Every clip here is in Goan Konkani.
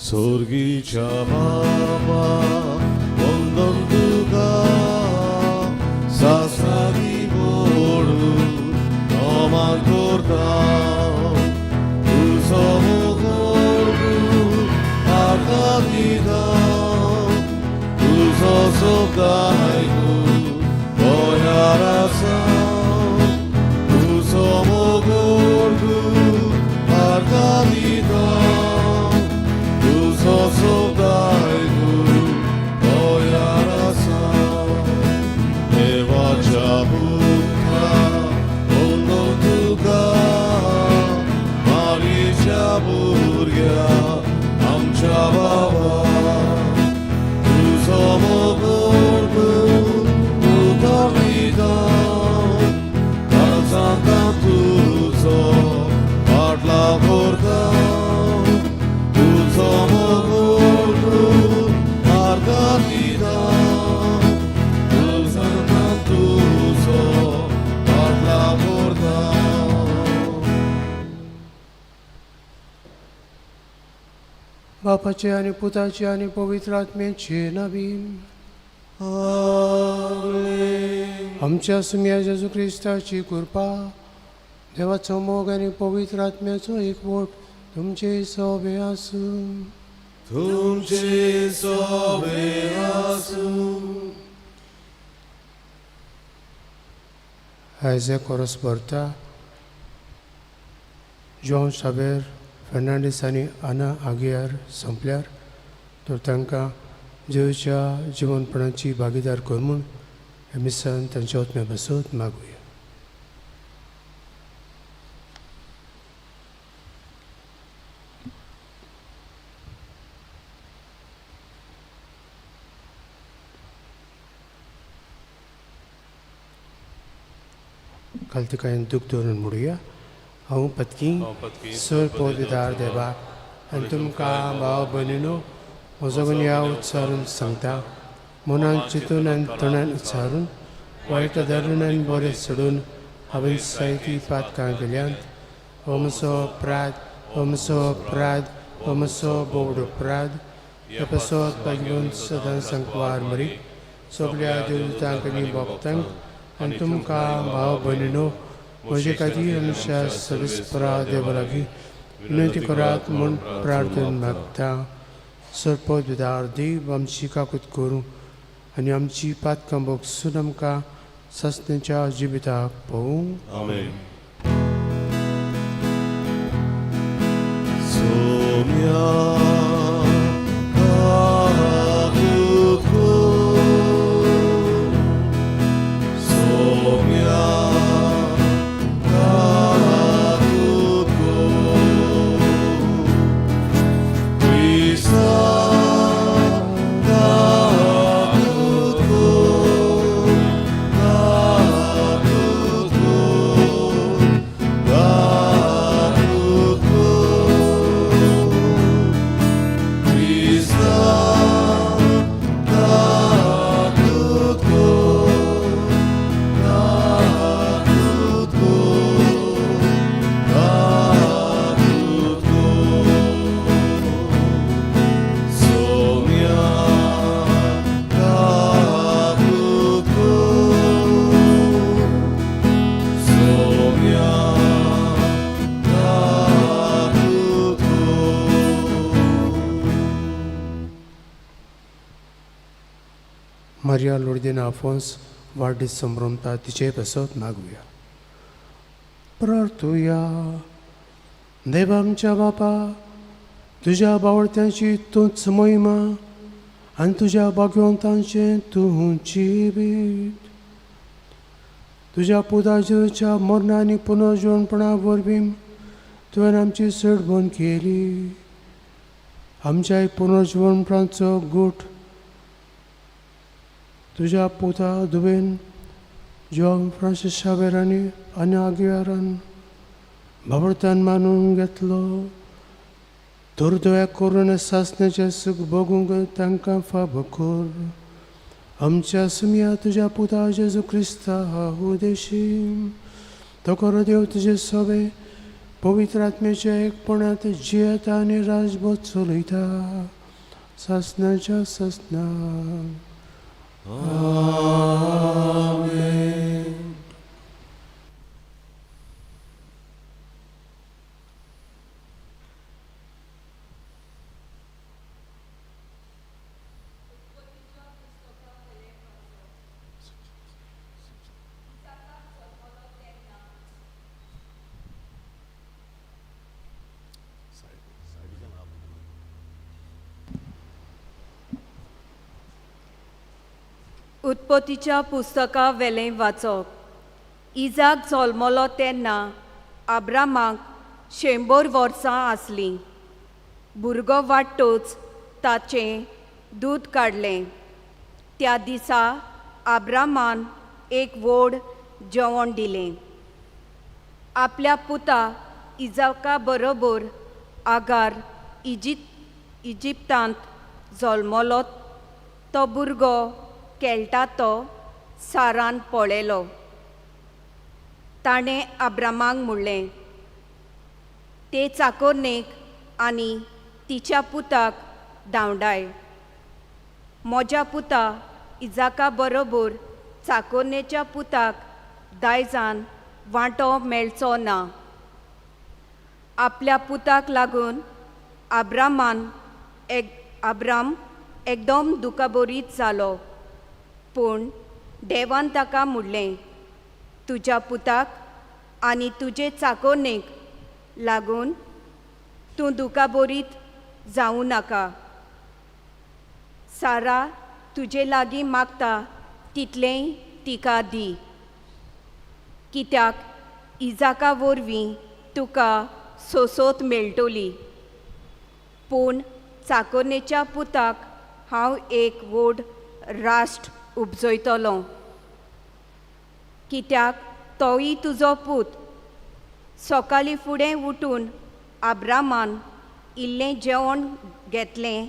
सोर्गीच्या बाबा वंदन तुका सासणाची बोडू नमान करता तुजो मोगोडू आका दिता तुजो शब्द आयकून तयार आसा तुजो मोगोडू आका दिता तुजो शब्द आयकून तयार आसा देवाच्या पुता वंदन तुका मारीच्या भुरग्या आमच्या बाबा तुजो मोग उतर दिता काळजांत तुजो पाटला करता तुजो मोग मार्ग दिता काळजांत तुजो पाटला करता. बापाचे आनी पुताचे आनी पवित्र आत्म्याचे नावी. आमेन. आमच्या सुम्या जेजू क्रिस्ताची कृपा, देवाचो मोग आनी पवित्र आत्म्याचो एकवट तुमचे सोबे आसूं. तुमचे सोबे आसूं. आयज कोरस भरता जॉन साबेर फेर्नांडीस आनी आना आगियार संपल्यार तर तांकां जेजूच्या जिवनपणाची भागीदार कर म्हूण ह्या मिसान तांच्या आत्म्या बसत मागुया. कालतिकायन दूख दवरून म्हणुया. हांव पत्की सर पोविदार देवा आनी तुमकां भाव भयणीनो म्हजो गुन्यांव उच्चारून सांगता. मनान चिंतून आनी तणान उच्चारून, वायट धरून आनी बरें सोडून हांवें जायतीं पातकां केल्यांत. हो म्हजो अपराध, हो म्हजो अपराध, हो म्हजो बोवड अपराध. हे पासत भाग्यवंत सदां सांकवार मरी, सगल्या देवदूतांक आनी भक्तांक आनी तुमकां भाव भयणीनो म्हजे खातीर आमच्या सविस्परा देवा लागीं विनंती करात म्हूण प्रार्थना मागता. सरपद विदार देव आमची काकूत करूं आनी आमची पातकां भोगसून आमकां सासण्याच्या जिविताक पळोवं. आमेन. सोम्या काकूत कर, सोम्या काकूत कर, क्रिस्ता काकूत कर, काकूत कर, काकूत कर, क्रिस्ता काकूत कर, काकूत कर, काकूत कर, सोम्या काकूत कर, सोम्या काकूत कर. मारिया लोर्दिना आफोन्स वाडदीस संभ्रमता तिचे पासत मागुया. प्रार्थुया. देवा आमच्या बापा, तुज्या बावळत्यांची तूंच महिमा आनी तुज्या भाग्यवंतांचें तूं जिवीत. तुज्या पुताच्या मरणा आनी पुनर्जिवणपणा वरवीं तुवें आमची सडबण केली. आमच्या पुनर्जिवणपणाचो गूट तुज्या पुता दुबेन जॉन फ्रांसीस शावेरांनी आनी आगियारान बाबडतान मानून घेतलो. तर दया करून सासण्याचें सूख भोगूंक तांकां फाबो कर. आमच्या सुमया तुज्या पुता जेजू क्रिस्ता उदेशी तो करो देव तुजे सोबे पवित्र आत्म्याच्या एकपणांत जियेता आनी राजबोध चलयता सासनाच्या सासना. आमेन. उत्पत्तीच्या पुस्तका वेलें वाचप. इजाक जल्मलो तेन्ना आब्रामाक 100 वर्सां आसलीं. भुरगो वाडटच ताचें दूद काडलें. त्या दिसा आब्रामान एक व्हड जेवण दिलें. आपल्या पुता इजाका बरोबर आगार इजिप्तांत जल्मलो तो भुरगो खेळटा तो सारान पळयलो. ताणें आब्रामाक म्हणलें, ते चाकोरनेक आनी तिच्या पुताक धांवडाय. म्हज्या पुता इजाका बरोबर चाकोरनेच्या पुताक दायजान वांटो मेळचो ना. आपल्या पुताक लागून आब्राम एकदम दुखाबरीत जालो. पूण देवान ताका म्हणलें, तुज्या पुताक आनी तुजे चाकोरनेक लागून तूं दुखाबरीत जावं नाका. सारा तुजे लागीं मागता तितलेंय तिका दी, कित्याक इजाका वरवीं तुका सोसोत मेळटली. पूण चाकोरनेच्या पुताक हांव एक व्हड राष्ट्र उपजयतलो, कित्याक तोय तुजो पूत. सकाळीं फुडें उठून आब्रामान इल्लें जेवण घेतलें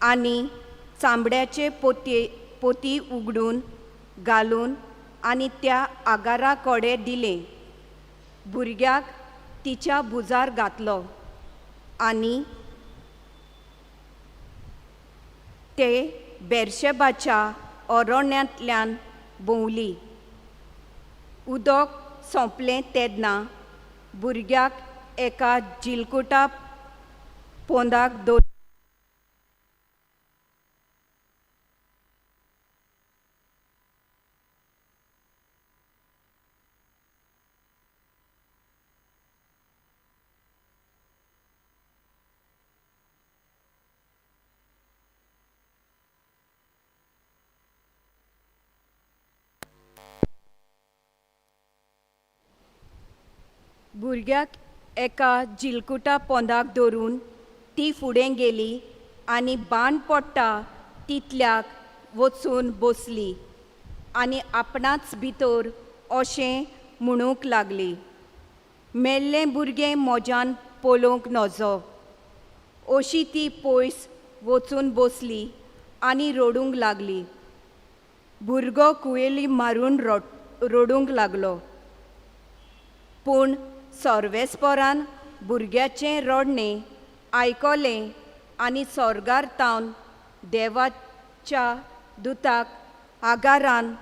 आनी चामड्याचे पोती उगडून घालून आनी त्या आगारा कडेन दिलें. भुरग्याक तिच्या भुजार घातलो आनी ते बेर्शेबाच्या अरण्यांतल्यान भोंवली. उदक सोंपलें तेन्ना भुरग्याक एका जिलकुटा पोंदाक दवर. भुरग्याक एका जिलकुटा पोंदाक धरून ती फुडें गेली आनी बाण पडटा तितल्याक वचून बसली आनी आपणाच भितर अशें म्हणूंक लागली, मेल्लें भुरगें म्हज्यान पळोवंक नजो. अशी ती पयस वचून बसली आनी रडूंक लागली. भुरगो कुयेली मारून रडूंक लागलो. पूण सर्वेस्परान भुरग्याचें रडणें आयकलें आनी स्वर्गार तावन देवाच्या दुताक आगारान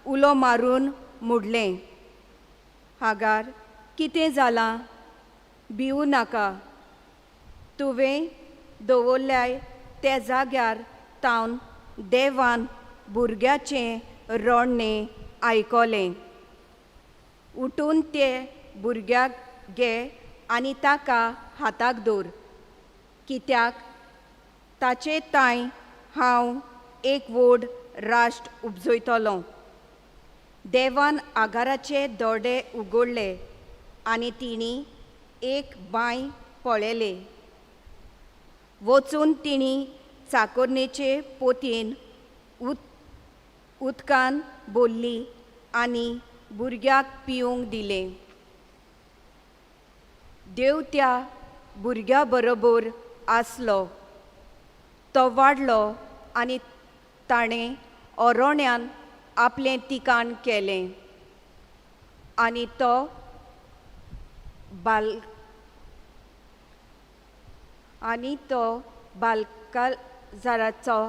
उलो मारून म्हणलें, आगार कितें जालां? भिवू नाका. तुवें दवरल्याय त्या जाग्यार तावन देवान भुरग्याचें रडणें आयकलें. उठून ते भुरग्याक घे आनी ताका हाताक दवर, कित्याक ताचे तांय हांव एक व्हड राष्ट्र उपजयतलो. देवान आगाराचे दोडे उगडले आनी तिणी एक बांय पळयले. वचून तिणी चाकोरनेचे पोतयेन उदकान भरली आनी भुरग्याक पिवंक दिलें. देव त्या भुरग्या बरोबर आसलो. तो वाडलो आनी ताणें अरण्यान आपलें ठिकाण केलें आनी तो आनी तो बालकाजाराचो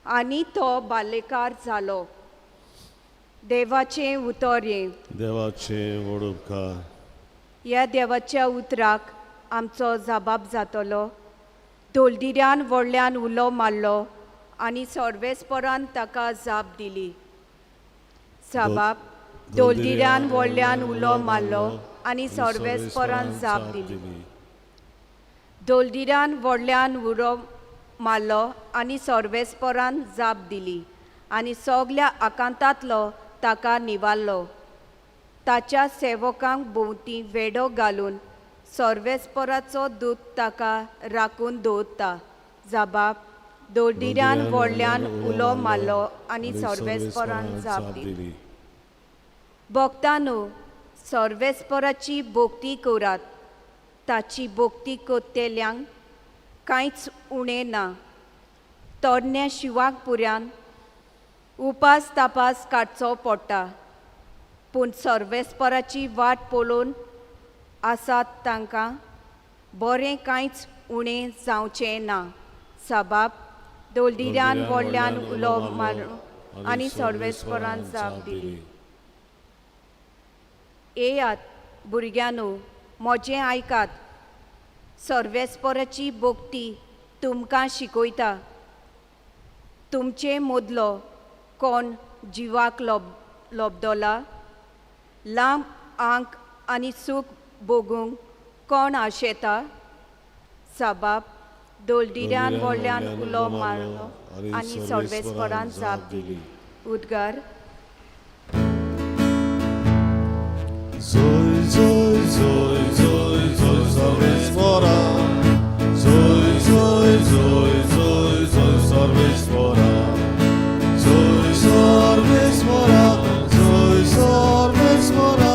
आनी तो बालेकार जालो. देवाचें उतर हें. देवाचे व्हड उपकार. ह्या देवाच्या उतराक आमचो जबाब जातलो. धोलदिऱ्यान व्हडल्यान उलो मारलो आनी सर्वेस्परान ताका जाप दिली. जबाब धोलदिऱ्यान व्हडल्यान उलो मारलो आनी सर्वेस्परान जाप दिली. धोलदिऱ्यान व्हडल्यान उलो मारलो आनी सर्वेस्परान जाप दिली आनी सगल्या आकांतांतलो ताका निवारलो. ताच्या सेवकांक भोंवती वेडो घालून सर्वेस्पराचो दूत ताका राखून दवरता. जबाब दोलदिऱ्यान व्हडल्यान उलो मारलो आनी सर्वेस्परान जाप दिली. भक्तांनो, सर्वेस्पराची भक्ती करात. ताची भक्ती करतल्यांक कांयच उणें ना. तरण्या शिवाक पुऱ्यान उपास तापास काडचो पडटा, पूण सर्वेस्पराची वाट पळोवन आसात तांकां बरें कांयच उणें जावचें ना. सबाब दोलदिऱ्यान व्हडल्यान उलो मारलो आनी सर्वेस्परान जाप दिली. येयात भुरग्यांनो, म्हजें आयकात. सर्वेस्पराची भक्ती तुमकां शिकयता. तुमचे मदलो कोण जिवाक लोबदोला? लांब आंक आनी सूख भोगूंक कोण आशेता? सबाब दोलदिऱ्यान व्हडल्यान उलो मारलो आनी सर्वेस्परान जाप दिली. उद्गार. जोय जोय जोय जोय जोय सर्वेस्परा. जोय जोय जोय जोय जोय सर्वेस्परा. जोय सर्वेस्परा. जोय सर्वेस्परा.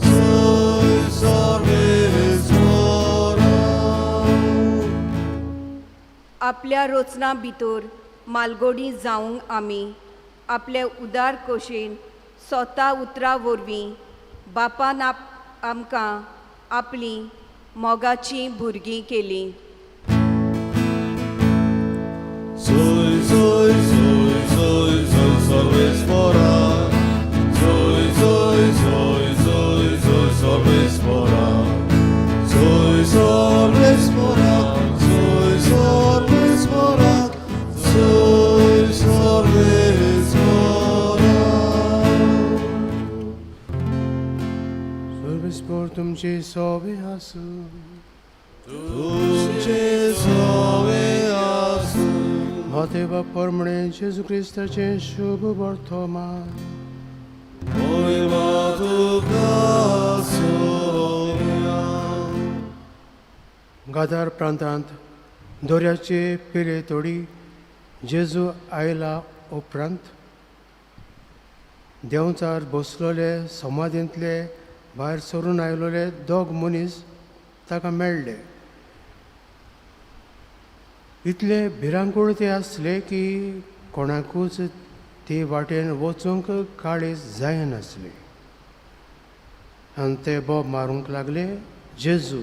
जोय सर्वेस्परा. आपल्या रचना भितर मालगोडी जावंक आमी आपले उदार कोशेन स्वता उतरां वरवीं बापान आमकां आपलीं मोगाचीं भुरगीं केलीं. जोय जोय जोय जोय जोय सर्वेस्परा. जोय जोय जोय जोय जोय सर्वेस्परा. जोय सर्वेस्परा. जोय सर्वेस्परा. जोय सर्वेस्परा. सर्वेस्पर तुमचे सोबे आसूं. तुमचे सोवे आसूं. मातेवा परमणे जेजू क्रिस्ताचें शुभ वर्तमान. मोहिमा तुका सोम्या. गादार प्रांतांत दर्याचे पेले तोडी जेजू आयला उपरांत देंवचार बसलोले समाधींतले भायर सरून आयलोले दोग मनीस ताका मेळ्ळे. इतले भिरांकूळ ते आसले की कोणाकूच ते वाटेन वचूंक काळीज जायनासलें. आनी ते बोब मारूंक लागले, जेजू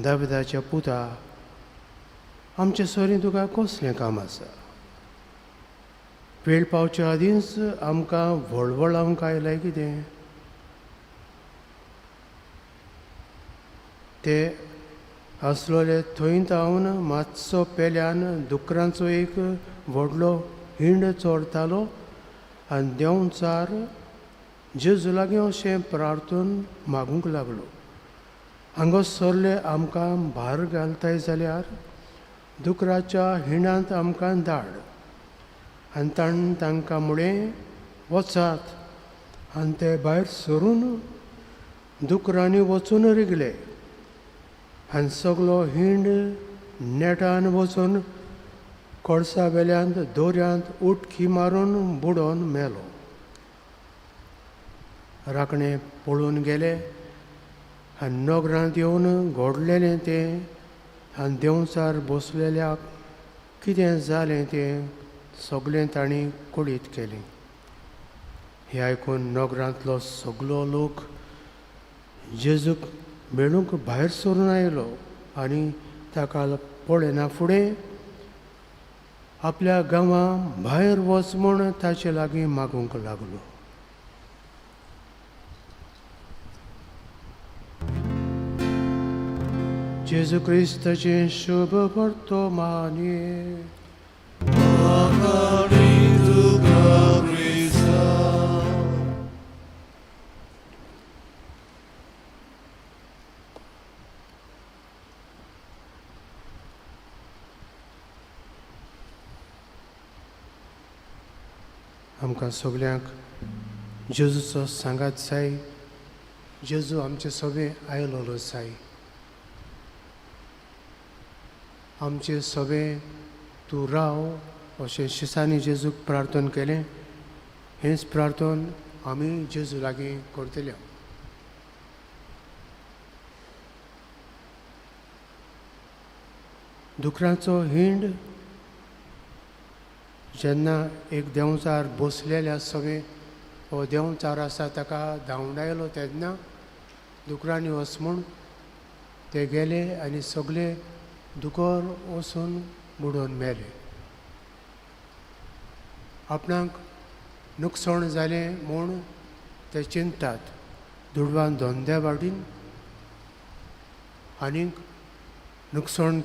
दाविदाच्या पुता, आमचे सरीं तुका कसलें काम आसा? वेळ पावचे आदींच आमकां वळवळावंक आयलाय कितें? ते आसलोले थंय तावन मातसो पेल्यान दुकरांचो एक व्हडलो हिंड चोरतालो आनी देंवचार जेजू लागीं अशें प्रार्थून मागूंक लागलो, हांगा सरले आमकां भार घालताय जाल्यार दुकराच्या हिंडांत आमकां धाड. आनी ताणें तांकां म्हळें, वचात. आनी ते भायर सरून दुकरांनी वचून रिगले आनी सगलो हिंड नेटान वचून कोळसा वेल्यान दोऱ्यांत उटकी मारून बुडोवन मेलो. राखणे पळून गेले आनी नगरांत येवन घडलेलें तें आनी देंवचार बसलेल्याक कितें जालें तें सगळें तांणी कळीत केलें. हें आयकून नगरांतलो सगलो लोक जेजूक मेळूंक भायर सरून आयलो. आनी ताका पळयना फुडें आपल्या गांवां भायर वच म्हूण ताचे लागीं मागूंक लागलो. जेजू क्रिस्ताचें शुभ वर्तमानी. आमकां सगल्यांक जेजूचो सांगात जाय. जेजू आमचे सगळे आयलोलो जाय. आमचे सगळे तूं राव अशें शिसांनी जेजूक प्रार्थन केलें. हेंच प्रार्थन आमी जेजू लागीं करतले. दुकरांचो हिंड जेन्ना एक देंवचार बसलेल्या सगळे हो देंवचार आसा ताका धांवडायलो तेन्ना दुकरांनी वच म्हूण ते गेले आनी सगळे दुकर वचून बुडोवन मेले. आपणाक नुकसाण जालें म्हूण ते चिंततात. दुडवान धंद्या वाडीन आनीक नुकसाण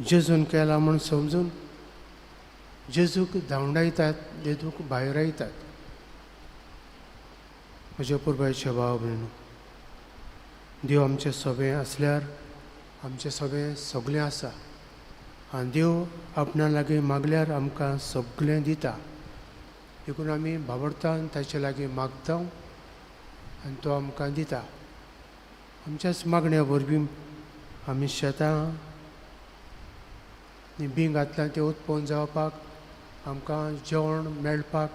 जेजून केलां म्हूण समजून जेजूक धांवडायतात, जेजूक भायरायतात. म्हज्या पुर्बायचे भाव भयणू, देव आमचे सगळे आसल्यार आमचें सगळें सगळें आसा आनी देव आपणा लागीं मागल्यार आमकां सगळें दिता. देखून आमी भावडतान ताचे लागीं मागता आनी तो आमकां दिता. आमच्याच मागण्या वरवीं आमी शेतां बीं घातलां तें उत्पन्न जावपाक, आमकां जेवण मेळपाक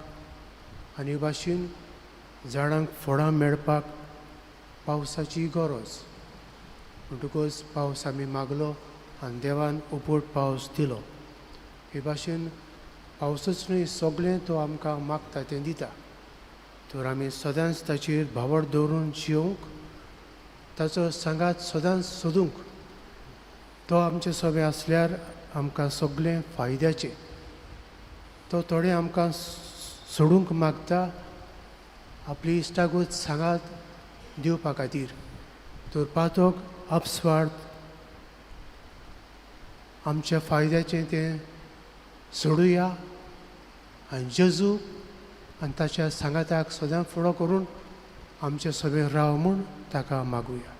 आनी भाशेन झाडांक फळां मेळपाक पावसाची गरज. म्हणटकूच पावस आमी मागलो आनी देवान उपट पावस दिलो. हे भाशेन पावसूच न्हय, सगळें तो आमकां मागता तें दिता. तर आमी सदांच ताचेर भावड दवरून जियोवंक, ताचो सांगात सदांच सोदूंक. तो आमचे सगळें आसल्यार आमकां सगळें फायद्याचें. तो थोडें आमकां सोडूंक मागता आपली इश्टागत सांगात दिवपा खातीर. तर पातक अपस्वार्थ आमच्या फायद्याचें तें सोडुया आनी जेजू आनी ताच्या सांगाताक सदां फुडो करून आमचे सगळें राव म्हूण ताका मागुया.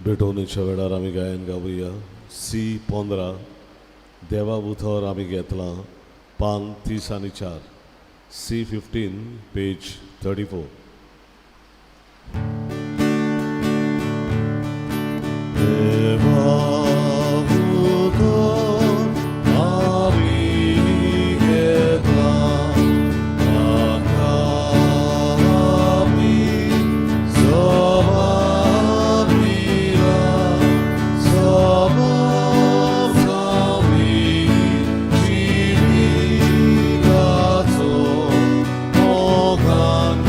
भेटवणेच्या वेळार आमी गायन गावया. सी 15 देवा उतर आमी घेतलां, पान 30 आनी 4, सी 15 पेज 34. देवा उतर आमी घेतलां, ताका आमी जबाब दिला, जबाब आमी जिविताचो मोगान.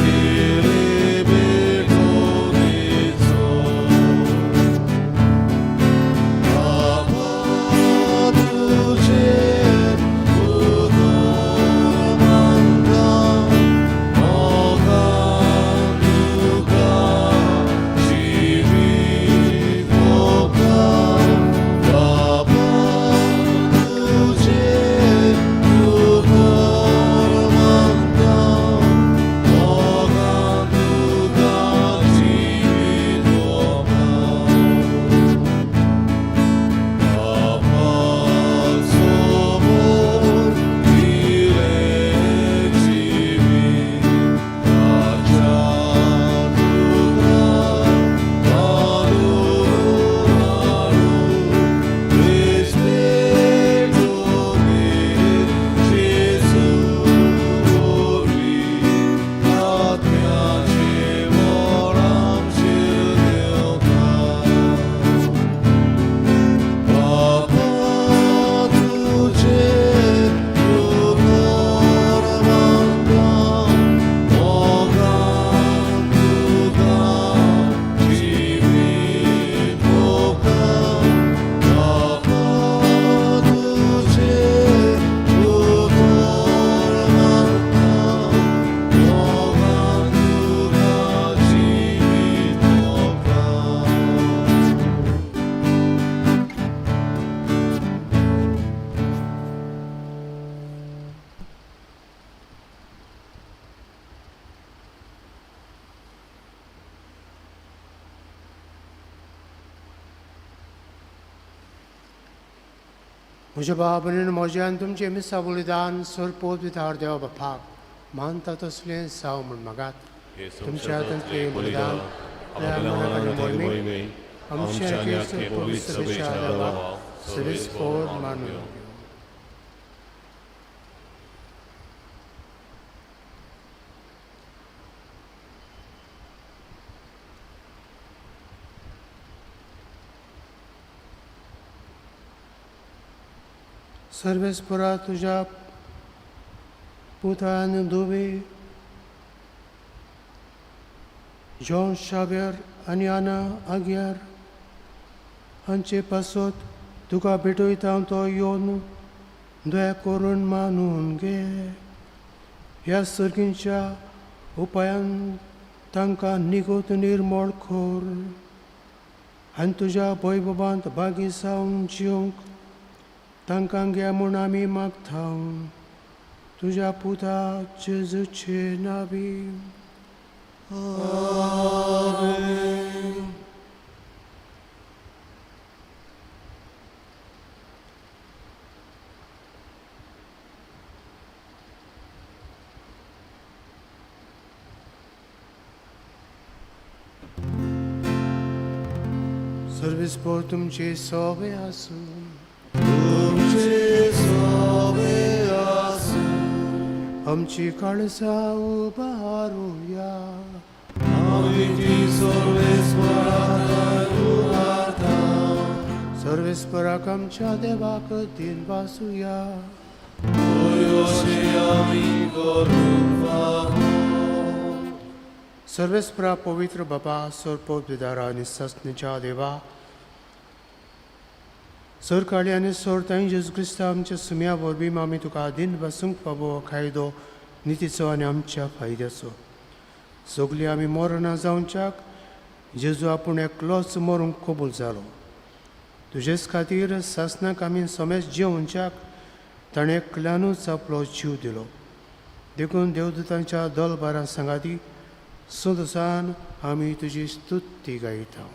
म्हज्या बाबा म्हज्या आनी तुमचें मिसा बलिदान सोरपोत विधार देवा बापाक मानता तसलें जावं म्हूण मागात. तुमच्या हातांतलें बलिदान आपल्या मनाक आनी मोहिमेक आमच्या पवित्र सभेच्या देवाक सवेस्पोर मानून घेवं. सर्वेस्परा तुज्या पुतान दुबे जॉन शाव्यर आनी आना आग्यार हांचे पासत तुका भेटयता तो येवन दया करून मानून घे. ह्या सर्गींच्या उपायान तांकां निगोत निर्मळ कर आनी तुज्या वैभवांत भागी जावन जिवंक तांकां घे म्हूण आमी मागता तुज्या पुता जेजूचे नांवी. आमेन. सर्वेस्पोर तुमचे सोबे आसूं. तुमचे सोबे आसूं. आमची काळजां उबारुया. आमी ती सर्वेस्पराक उबारता. सर्वेस्पराक आमच्या देवाक दिन वासुया. अशें आमी करूंक फावो. सर्वेस्परा पवित्र बाबा सोरपोत विदारा आनी ससनेच्या देवा सरकाळी आनी सोरताई जेजू क्रिस्ता आमच्या सुम्या वरवीं आमी तुका दिन बसूंक फावो कायदो नितीचो आनी आमच्या फायद्याचो. सगळीं आमी मरना जावच्याक जेजू आपूण एकलोच मरूंक कबूल जालो. तुजेच खातीर सासनाक आमी समेज जिवच्याक ताणें एकल्यानूच आपलो जीव दिलो. देखून देवदूतांच्या दलबारा सांगाती संतोसान आमी तुजी स्तुती गायता.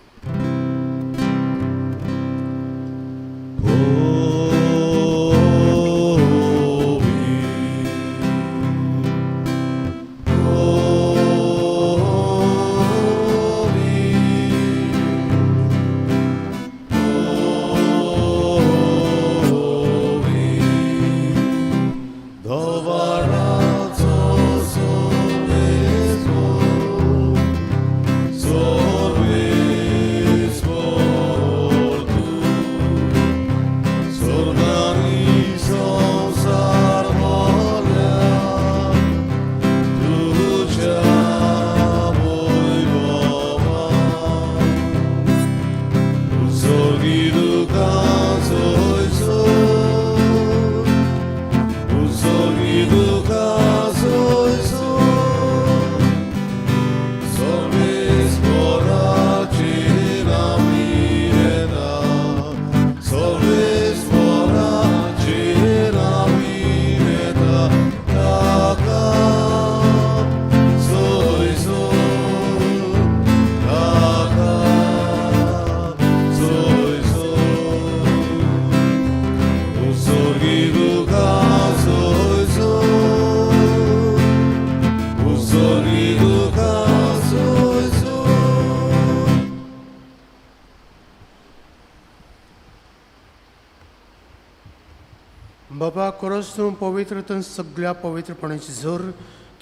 बाबा खरोच तूं पवित्र तर सगळ्या पवित्रपणाची जोर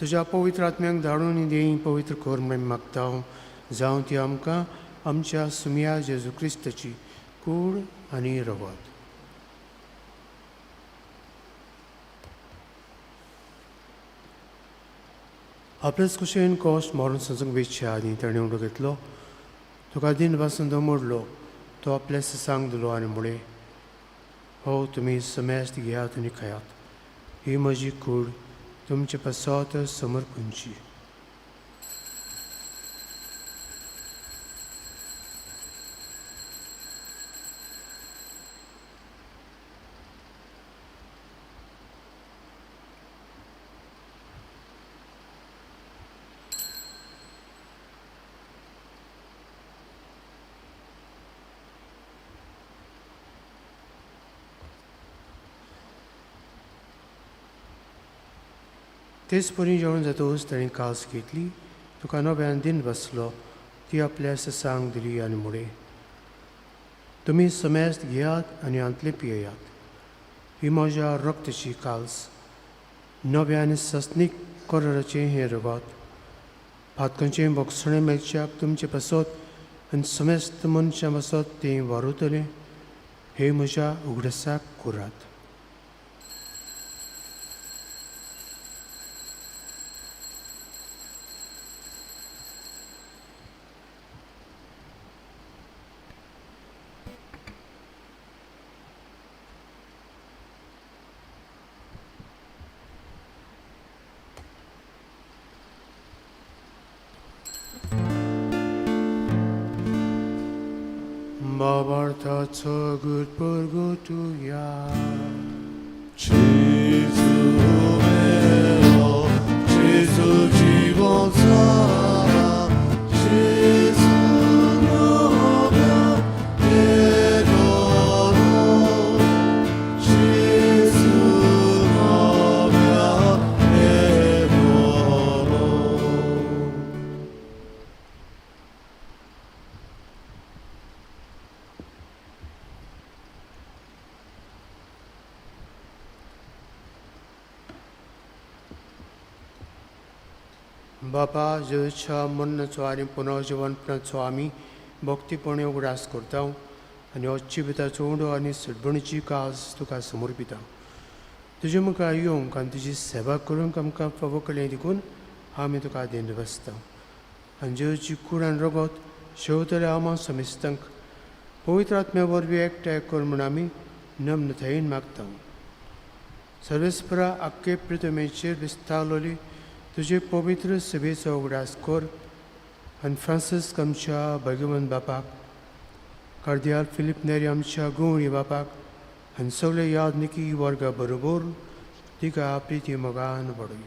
तुज्या पवित्र आत्म्याक धाडून देई पवित्र कर म्हूण मागता. जावं ती आमकां आमच्या सुम्या जेजू क्रिस्ताची कूड आनी रगत. आपलेच कुशेन कोश मरण संजूंक वेचच्या आदीं ताणें उडो घेतलो. तुका दिन पासून तो मोडलो. तो आपल्या ससांक दिलो आनी म्हळें, हो तुमी समेस्त घेयात आनी खायात. ही म्हजी कूड तुमचे पासत समर्पूंची. तेच परी जेवण जातकच ताणें कास घेतली, तुका नव्यान दिन बसलो, ती आपल्या ससांक दिली आनी म्हणलें, तुमी समेस्त घेयात आनी हांतलें पियेयात. ही म्हज्या रक्ताची काल्स, नव्या आनी सस्नीक कराराचें हें रगत. पातकांचें भोगसणें मेळच्याक तुमचे पासत आनी समेस्त मनशां पासत तें वारवतलें. हे म्हज्या उगडासाक करात. बापा, जेजूच्या मरणाचो आनी पुनर्जिवनपणाचो आमी भक्तीपणे उगडास करता आनी हो जिविताचो उंडो आनी सडबणीची काज तुका समर्पिता. तुजे मुखार येवंक आनी तुजी सेवा करूंक आमकां फावो केलें देखून आमी तुका देन बसता. आनी जेजूची कूड आनी रगत शेवतल्या आमा समेस्तांक पवित्र आत्म्या वरवीं एकठांय कर म्हूण आमी नम्रतायेन मागता. सर्वेस्परा आख्खे पृथ्वीचेर विस्तारलोली तुजे पवित्र सभेचो उगडास कर आनी फ्रांसिस्क आमच्या भगवंत बापाक, कार्दियाल फिलीप नेरी आमच्या गुवणी बापाक आनी सगळे यादनिकी वर्गा बरोबर तिका प्रिती मोगान वाडय.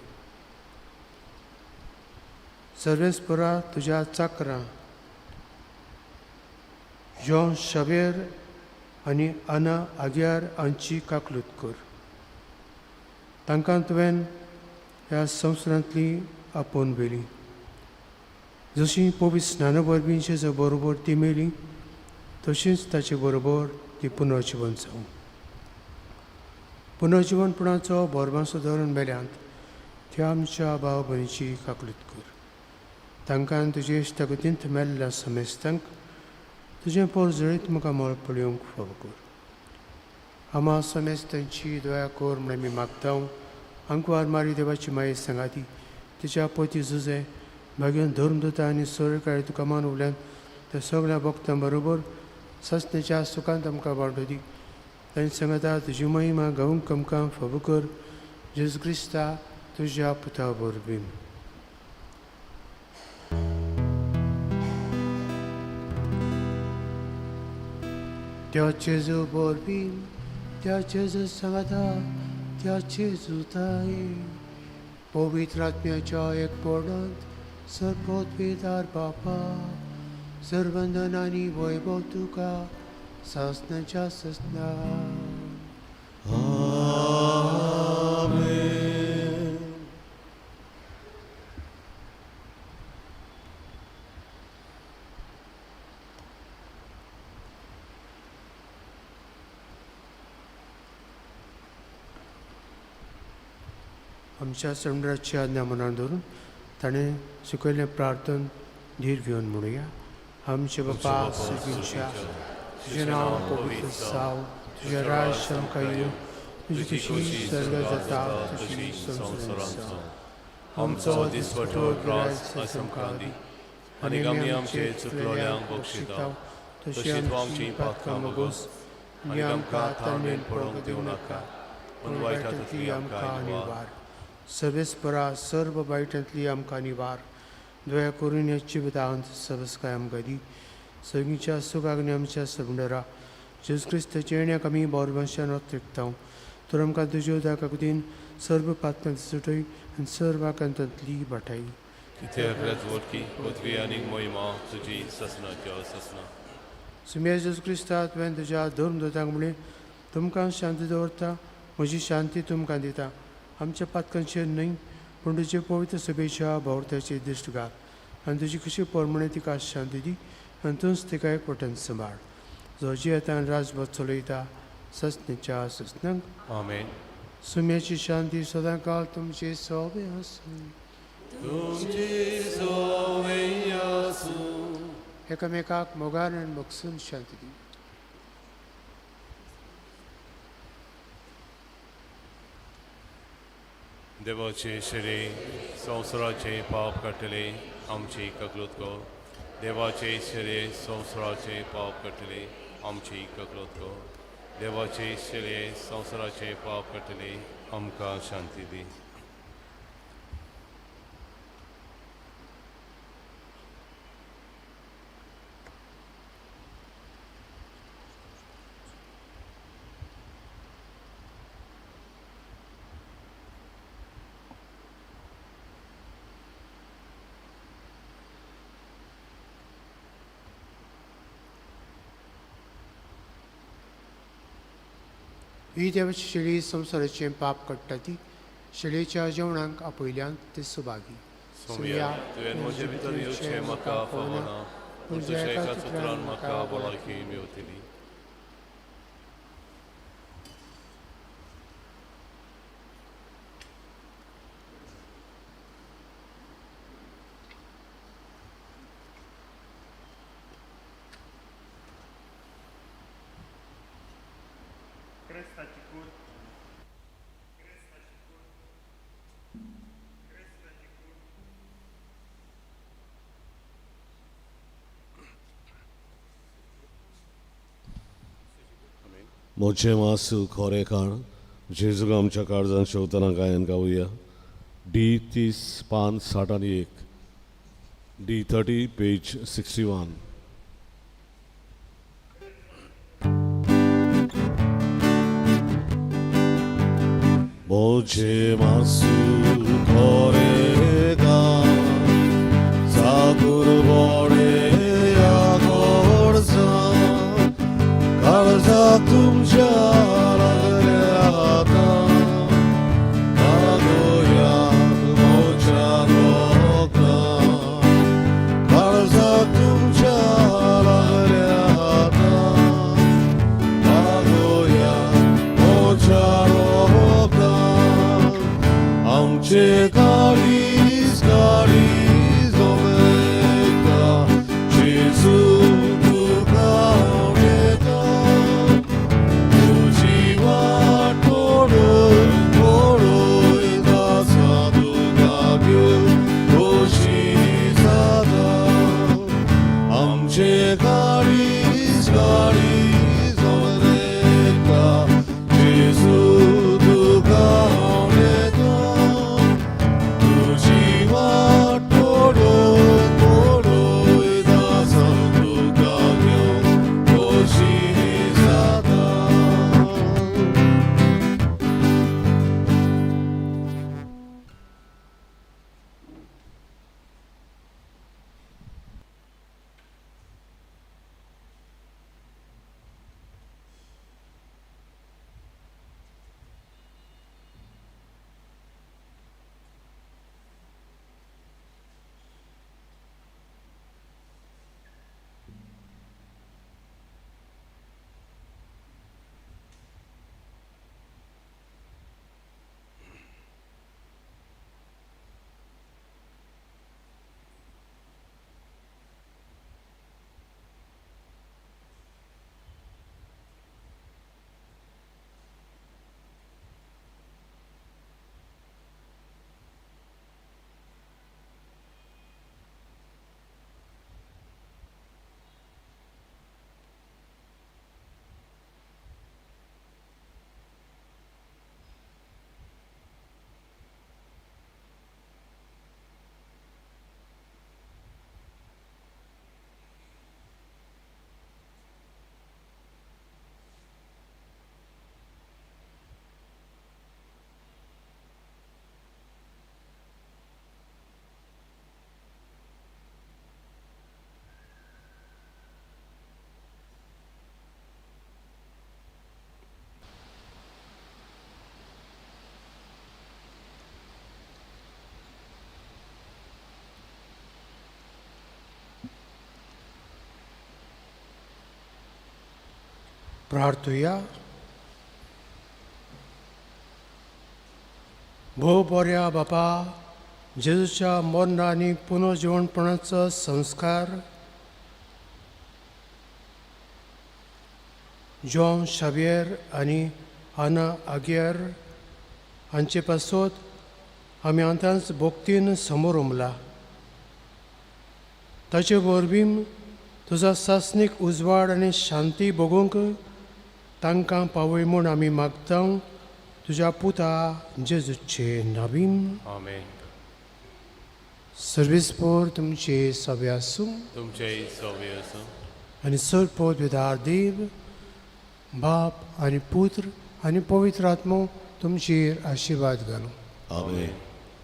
सर्वेस्परा तुज्या चाकरां जॉन शावेर आनी आना आग्यार हांची काकलूत कर. तांकां तुवें ह्या संवसारांतली आपोवन व्हेली. जशी पवित्र स्नाना वरवीं जेजू बरोबर ती मेली, तशीच ताचे बरोबर ती पुनर्जिवन जावं. पुनर्जिवनपणाचो भरमासो धरून मेल्यांत त्या आमच्या भाव भयणीची काकलूत कर. तांकां तुजे इश्टागतींत मेल्ल्या समेस्तांक तुजें पोर जळीत मुखार मळ पळोवंक फावो कर. आमा समेस्तांची दया कर म्हूण आमी मागता. आंकवार मारी देवाची माये सांगाती तिच्या पोती जुजे भाग्यान धर्मदूता आनी सरकारी तुका मान उरल्यान त्या सगळ्या भक्तां बरोबर ससनेच्या सुखांत आमकां वांटो दी. तांची सांगाता तुजी महिमा गावंक आमकां फावो कर. जेजू क्रिस्ता तुज्या पुता वरवीं. त्या जेजू वरवीं, त्या जेजू सांगाता, त्या जेजूताय पवित्र आत्म्याच्या एकपणांत सर्वोत्पितार बापा, सर्वंदन आनी वैभव तुका सासनाच्या ससना. आमेन. आमच्या समुद्राची आज्ञा मनान धरून ताणें शिकयल्लें प्रार्थन धीर घेवन म्हणुया. आमचे बापा सर्गीच्या, तुजें नांव पवित्र जावं, तुजें राज्य आमकां येवं, तुजी खुशी स्वर्गांत जाता तशी संवसारांत जावं. आमचो दिसवटो ग्रास आयज आमकां दी आनी आमी आमचे चुकलोल्यांक बक्षिता तशी तूं आमची पातकां भोगोस आनी आमकां ताळमेळ पडोवंक दिवं नाका, पूण वायटांतली आमकां निवार. सर्वेस्परा सर्व वायटांतली आमकां निवार. दया करून ह्या जिवितांत सबसकाय आमकां दी. सगळींच्या सुखाक आनी आमच्या सबंदरा जेजू क्रिस्ताच्या येण्याक आमी बोरभाशान अत्रिकता. तर आमकां तुज्यो दाखोवपी सर्व पातकां सुटय आनी सर्व आकांतांतली वाटाय. कित्याक राजवटकी पदवी आनी महिमा तुजी ससनाच्या ससना. सुम्या जेजू क्रिस्ता, तुवें तुज्या धर्मदूतांक म्हणलें, तुमकां शांती दवरता, म्हजी शांती तुमकां दिता. आमच्या पातकांचेर न्हय पूण तुजे पवित्र सभेच्या भावर्थाची दिश्ट घाल आनी तुजी खुशी प्रमाणे तिका शांती दी आनी तूंच तिका एकवटेन सांबाळ, जो जियेता आनी राजभर चलयता ससनेच्या ससनांक. आमेन. सुम्याची शांती सदांकाळ तुमचे सोबे आसूं. तुमची सोवे आसूं. एकामेकाक मोगान आनी मोगसून शांती दी. देवाचे शिरे संवसाराचे पाप काडटले आमची ककलूत कर. देवाचे शिरे संवसाराचे पाप काडटले आमची ककलूत कर. देवाचे शिरे संवसाराचे पाप काडटले आमकां शांती दी. ही देवाची शेळी संवसाराचें पाप काडटा ती शेळयेच्या जेवणाक आपयल्यान ते सुभागी. सोमया, तुवें म्हजे भितर येवचें म्हाका फावना, पूण तुज्या एकाच उतरान म्हाका भलायकी मेवतली. म्हजें मास खोरें काण जेजूक आमच्या काळजान शेवतना गायन गावया. डी 30 पान 61, डी 30 पेज 61. म्हजें मासू खोरें काण सागूर बोडे आगोडसा काळजाक तुमच्या लागल्या हातान मागोयात म्हज्या रोगान. काळजाक तुमच्या लागल्या हातान मागोयात म्हज्या रोगान. आमचे काळीज काळीज उलयता जेजू तुका उलयता. तुजी वाट पळय पळयत आसा तुका घेवन खोशी जाता. आमचे काळीज काळीज उलयता जेजू तुका उलयता. प्रार्थुया. भोव बऱ्या बापा, जेजूच्या मरण आनी पुनर्जिवणपणाचो संस्कार जॉन शावियर आनी आना आगियर हांचे पासत आमी आतांच भक्तीन समोर उमला. ताचे वरवीं तुजो सासणीक उजवाड आनी शांती भोगूंक तांकां पावय म्हूण आमी मागता, तुज्या पुता जेजूचे नावीन. आमेन. सर्वीस पोर तुमचे सगळे आसूं. तुमचेय सवे आसूं. आनी सर पवित्र देव बाप आनी पुत्र आनी पवित्र आत्मो तुमचेर आशिर्वाद घालूं. आमेन.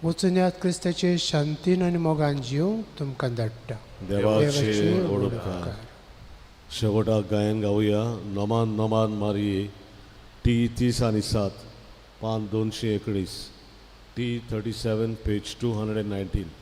वचून यात, क्रिस्ताचे शांतीन आनी मोगान जिवंक तुमकां धाडटा. देवाचे व्हड उपकार. शेवटाक गायन गावया नमान नमान मारये, टी 37, पान 219, T 37, page 219.